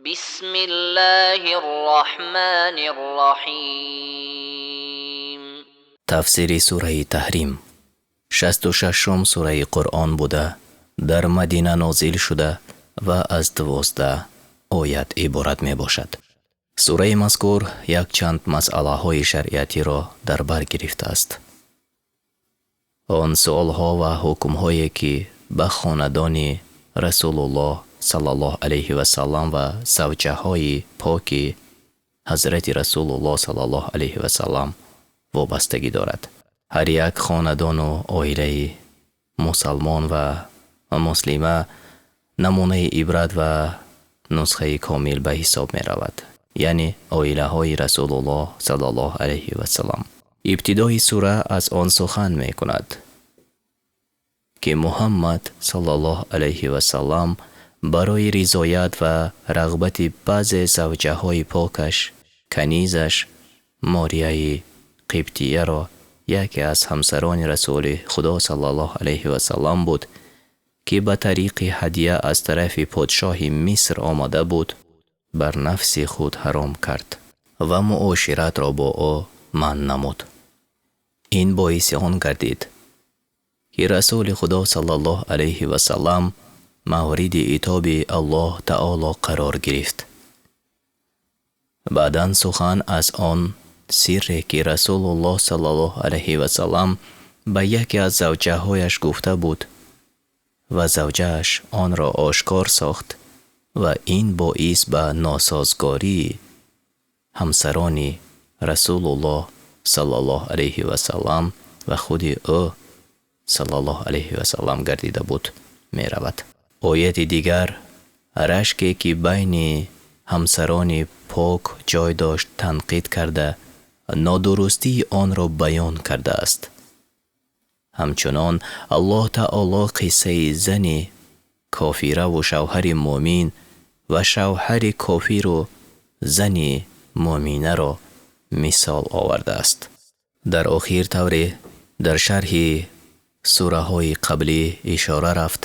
بسم الله الرحمن الرحيم. Тафсири сураи Таҳрим. 66-ум сураи Қуръон буда, дар Мадина нозил шуда ва аз 12 оят иборат мебошад. Сураи мазкур якчанд масъалаҳои шариатиро дар бар гирифтааст. Он суолҳо ва ҳукмҳое, ки ба хонадони Расулуллоҳ саллаллоҳу алайҳи васаллам ва завҷаҳои поки ҳазрати Расулуллоҳ саллаллоҳу алайҳи васаллам вобастагӣ дорад. Ҳар як хонадону оилаи мусалмон ва муслима намунаи ибрат ва нусхаи комил ба ҳисоб меравад, яъне оилаҳои Расулуллоҳ саллаллоҳу алайҳи васаллам. Ибтидои сура аз он сухан мекунад, ки Муҳаммад саллаллоҳу алайҳи васаллам барои ризоят ва рағбати баъзе завҷаҳои покаш канизаш Морияи Қибтияро, яке аз ҳамсарони Расули Худо саллаллоҳу алайҳи васаллам буд, ки ба тариқи ҳадя аз тарафи подшоҳи Миср омада буд, бар нафси худ ҳаром кард ва муоширатро бо ӯ манъ намуд. Ин боиси он гардид, ки Расули Худо саллаллоҳу алайҳи васаллам мавриди итоби Аллоҳ таоло қарор гирифт. Баъдан сухан аз он сирре, ки Расулуллоҳ саллаллоҳу алайҳи васаллам ба яке аз завҷаҳояш гуфта буд ва завҷааш онро ошкор сохт ва ин боис ба носозгории ҳамсарони Расулуллоҳ саллаллоҳу алайҳи васаллам ва худи ӯ саллаллоҳу алайҳи васаллам гардида буд, меравад. Ояти дигар рашке, ки байни ҳамсарони пок ҷой дошт, танқид карда, нодурустии онро баён кардааст. Ҳамчунон Аллоҳ таоло қиссаи зани кофираву шавҳари мӯмин ва шавҳари кофиру зани мӯминаро мисол овардааст. Дар охир, тавре дар шарҳи сураҳои қаблӣ ишора рафт,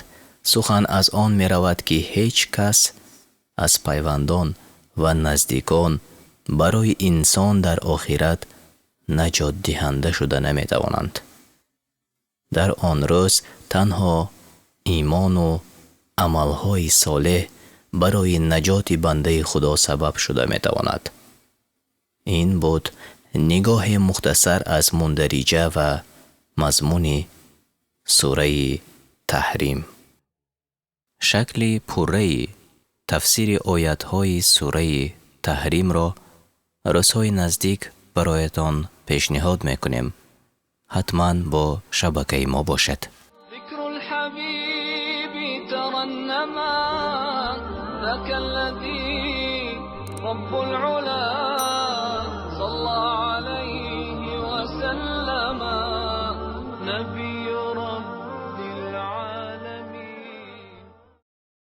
сухан аз он меравад, ки ҳеҷ кас аз пайвандон ва наздикон барои инсон дар охират наҷотдиҳанда шуда наметавонанд. Дар он рӯз танҳо имону амалҳои солеҳ барои наҷоти бандаи Худо сабаб шуда метавонад. Ин буд нигоҳи мухтасар аз мундариҷа ва мазмуни сураи Таҳрим. Шакли пурраи тафсири оятҳои сураи Таҳримро рӯзҳои наздик бароятон пешниҳод мекунем. Ҳатман бо шабакаи мо бошед. ذكر الحبيب ترنما، ذاك الذي رب العلا.